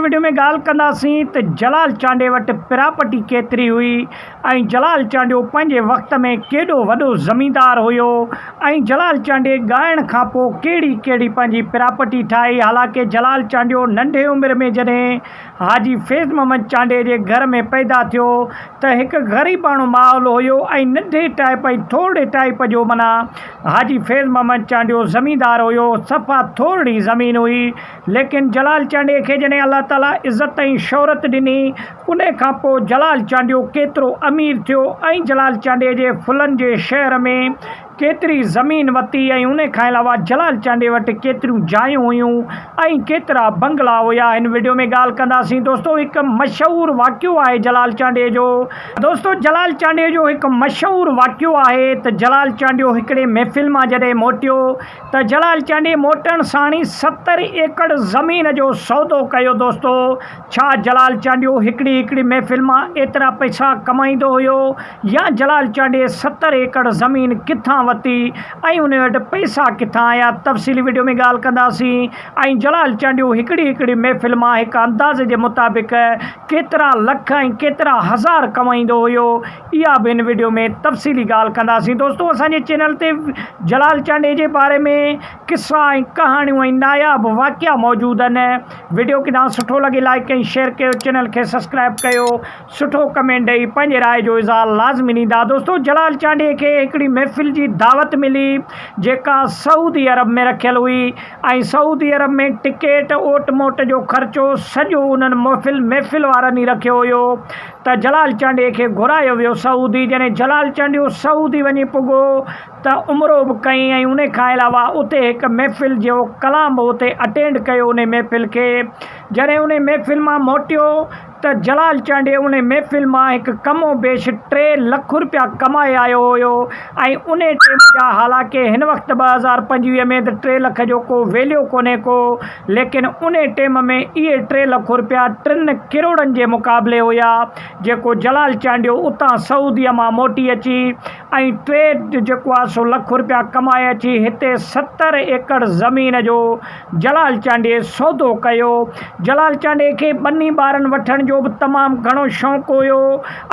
Video ۾ ڳالهه ڪنداسين ته جلال چانڊيي وٽ پراپرٽي ڪيتري هئي ۽ جلال چانڊيو پنهنجي وقت ۾ ڪيڏو وڏو زميندار هيو ۽ جلال چانڊيي ڳائڻ کان پوء ڪهڙي ڪهڙي پنهنجي پراپرٽي ٺاهي حالانڪه جلال چانڊيو ننڍي عمر ۾ جڏهن حاجي فيض محمد چانڊيي جي گهر ۾ پيدا ٿيو ته هڪ غريباڻو ماحول هيو ۽ ننڍي ٽائيپ ۽ ٿورڙي ٽائيپ جو معنيٰ حاجي فيض محمد چانڊيو زميندار هيو صفا ٿورڙي زمين هئي ليڪن جلال چانڊيي کي جڏهن الله تعاليٰ عزت ۽ شهرت ڏني ان کان پوء جلال چانڊيو ڪيترو امير ٿيو ۽ جلال چانڊيي جي ڦلن جي شهر ۾ ڪيتري زمين وتي ۽ ان کان علاوه جلال چانڊيي وٽ ڪيتريون جايون هيون ۽ ڪيترا بنگلا هيا هن وڊيو ۾ ڳالهه ڪنداسين دوستو هڪ مشهور واقعو آهي جلال چانڊيي جو دوستو جلال چانڊيي جو هڪ مشهور واقعو آهي ته جلال چانڊيو هڪڙي محفل مان جڏهن موٽيو ته جلال چانڊيي موٽڻ ساڻ ئي 70 ايڪڙ زمين جو سودو ڪيو دوستو ڇا جلال چانڊيو هڪڙي هڪڙي محفل مان ايترا پئسا ڪمائيندو هيو يا جلال چانڊيي 70 ايڪڙ زمين ڪٿان وتي ۽ ان وٽ پئسا ڪٿان آيا تفصيلي وڊيو ۾ ڳالهه ڪنداسين ۽ جلال چانڊيو هڪڙي هڪڙي محفل مان هڪ اندازي جي مطابق ڪيترا لک ۽ ڪيترا هزار ڪمائيندو هيو اها به هن وڊيو ۾ تفصيلي ڳالهه ڪنداسين دوستو اسان جي چينل تي جلال چانڊيي جي باري ۾ قصا ۽ ڪهاڻيون ۽ ناياب واقعا موجود آهن وڊيو ڪٿان سٺو لڳي لائڪ ۽ شيئر ڪيو چينل کي سبسڪرائب ڪيو سٺو ڪمينٽ ڏئي پنهنجي راء جو اظهار لازمي ڏيندا دوستو جلال چانڊيي کي هڪڙي محفل جي دعوت ملي جيڪا سعودي عرب ۾ رکيل هئي ۽ سعودي عرب ۾ ٽڪيٽ اوٽ موٽ جو خرچو سڄو انهن محفل محفل وارن ئي رکيو هيو ته جلال چانڊيي کي گهرايو ويو سعودي جڏهن جلال چانڊيو سعودي وڃي پڳو ته عمرو به ڪئين ۽ ان کان علاوه اتي هڪ محفل جو ڪلام به اتي اٽينڊ ڪيو ان محفل کي جڏهن ان محفل مان موٽيو ته جلال چانڊيي انهي محفل مان هڪ ڪم و بيش 3 لک روپيا ڪمائي آيو هيو ۽ انهي ٽيم جا حالانڪه هن وقت 2025 ۾ ته 3 لک جو ڪو ويليو ڪونهي ڪو ليڪن انهي ٽيم ۾ اهي 3 لک روپيا ٽن ڪروڙن جي مقابلي هيا جيڪو جلال چانڊيو اتان سعوديء مان موٽي اچي ۽ 3 جيڪو آهي سو لک روپيا ڪمائي اچي هتي 70 ايڪڙ زمين جو جلال چانڊيي سودو ڪيو. جلال چانڊيي کي ٻني ٻارن وٺڻ جو به تمام گهڻو شوق هيو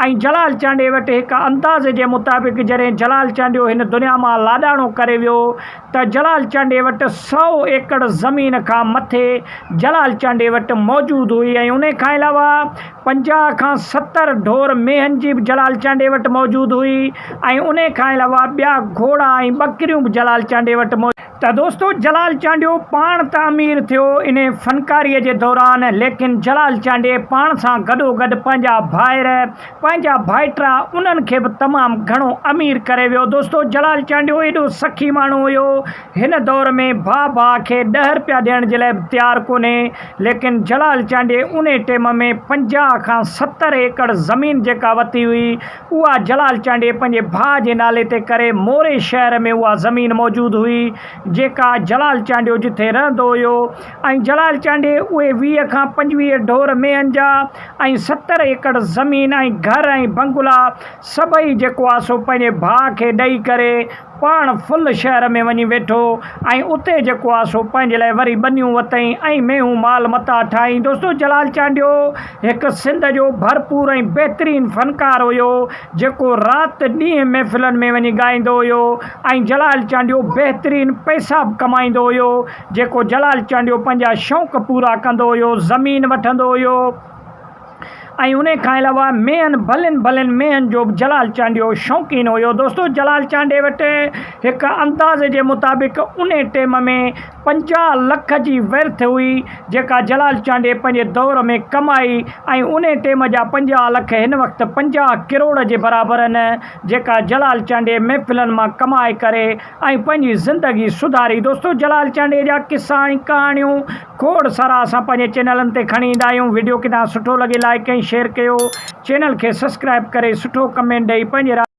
۽ جلال چانڊيي وٽ هڪ اندازي جي مطابق جڏهن جلال چانڊيو هن دنيا مان لاڏاڻو ڪري ويو ته جلال چانڊيي وٽ سئو ايڪڙ زمين کان مٿي جلال چانڊيي وٽ موجود هئي ۽ انهي کان علاوه 50 کان 70 ڍور مينهن جي به جلال چانڊيي وٽ موجود هئي ۽ انهي کان علاوه ٻيا گهوڙا ۽ ٻڪريون به جلال چانڊيي وٽ ته دوستو جلال چانڊيو پاڻ ته امير ٿيو انهي فنڪاري جي دوران ليڪن جلال چانڊيي پاڻ سان گڏو گڏ پنهنجا ڀائر پنهنجا ڀائٽا انهن کي به تمام گهڻو امير ڪري ويو دوستو جلال چانڊيو ايڏو سخي ماڻهو هيو هن دور ۾ ڀاء ڀاء کي ڏهه رپيا ڏيڻ جي لاء به تيار ڪونهي ليڪن جلال چانڊيي انهي ٽيم ۾ 50 کان 70 ايڪڙ زمين جيڪا وتي هئي اها جلال چانڊيي پنهنجي ڀاء جي نالي تي ڪري موري شهر ۾ اها زمين موجود هئي جيڪا جلال چانڊيو جٿي رهندو هيو ۽ جلال چانڊيي اهي 20 کان 25 ڍور مينهن جا ۽ 70 ايڪڙ زمين ۽ گهر ۽ بنگلا سڀئي جيڪو آ سو پنهنجي ڀاء کي ڏئي ڪري پاڻ ڦل شهر ۾ وڃي ويٺو ۽ اتي جيڪو آ سو پنهنجي لاء وري ٻنيون وتئين ۽ مينهون مال متاع ٺاهيائين. دوستو جلال چانڊيو هڪ سنڌ جو ڀرپور ۽ بهترين فنڪار هيو جيڪو رات ڏينهن محفلن ۾ وڃي ڳائيندو هيو ۽ جلال چانڊيو بهترين پئسا به ڪمائيندو هيو جيڪو جلال چانڊيو پنهنجا شوق پورا ڪندو هيو زمين وٺندو هيو. ۽ انهي کان علاوه مينهن ڀلين ڀلين مينهن جو به جلال چانڊيو شوقين هيو دوستو جلال چانڊيي وٽ هڪ اندازي جي مطابق انهي ٽيم ۾ 50 لک جي ويرٿ هئي جيڪا جلال چانڊيي پنهنجي دور ۾ ڪمائي ۽ انهي ٽيم جا 50 لک هن وقت 50 ڪروڙ جي برابر آهن جيڪا جلال چانڊيي محفلن مان ڪمائي ڪري ۽ پنهنجي زندگي سڌاري دوستو جلال چانڊيي جا قصا ۽ ڪهاڻيون کوڙ سارا اسان پنهنجي چينلن تي کڻي ايندا آهيون وڊيو ڪٿان سٺو لڳي لائڪ ۽ شيئر ڪيو چينل کي سبسڪرائب ڪري سٺو ڪمينٽ ڏئي پنهنجي راء.